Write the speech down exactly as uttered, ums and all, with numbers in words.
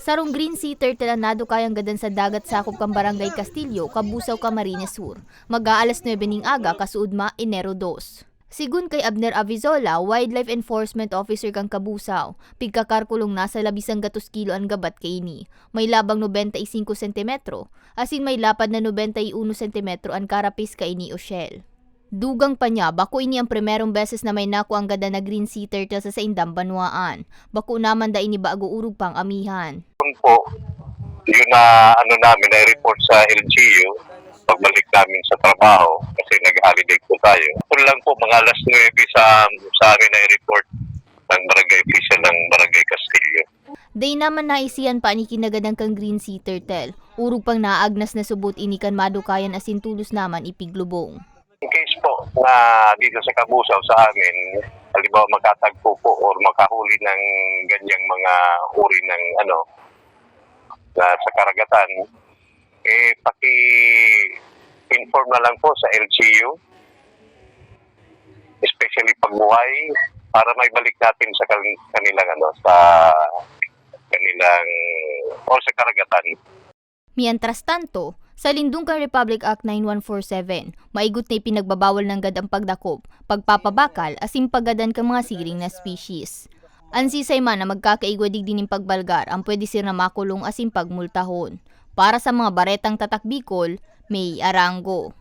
Sarong green sea turtle an nadukayan gadan sa dagat sakop kan Barangay Castillo, Cabusao, Camarines Sur. Mag-aalas nuebe ning aga, kasuodma, Enero dos. Sigun kay Abner Avizola, Wildlife Enforcement Officer kan Cabusao, pigkakarkulong nasa labisang gatos kilo an gabat kaini. May labang nobenta y singko sentimetro, asin may lapad na nobenta y uno sentimetro an carapace kaini o shell. Dugang pa niya, bako ini an primerong beses na may nakuang gadan na green sea turtle sa saindang banwaan. Bako naman da ini bago orog pang amihan. Yun po, yun na ano namin, na-report sa L G U. Pagbalik namin sa trabaho, kasi nag-holiday po tayo. Ito lang po, mga alas nuebe sa, sa amin na-report ng barangay official ng Barangay Castillo. Dai naman naisihan pa an ikinagadan kan green sea turtle. Orog pang naagnas na subot ini kan madukayan asin tolos naman ipiglubong. In case po na dito sa Cabusao sa amin, halimbawa makatagpo po or makahuli ng ganyang mga uri ng ano, na sa karagatan, eh, paki-inform na lang po sa L G U, especially pag buhay, para maibalik natin sa kan-, kanilang ano, sa kanilang o sa karagatan. Mientras tanto, sa lindong kan Republic Act nine one four seven, maigot na ipinagbabawal nanggad an pagdakop, pagpapabakal, asin paggadan kan mga siring na species. An sisay man na magkakaigwa digdi nin pagbalgar, an pwede sira na makulong asin pagmultahon. Para sa mga baretang Tatak Bicol, May Arango.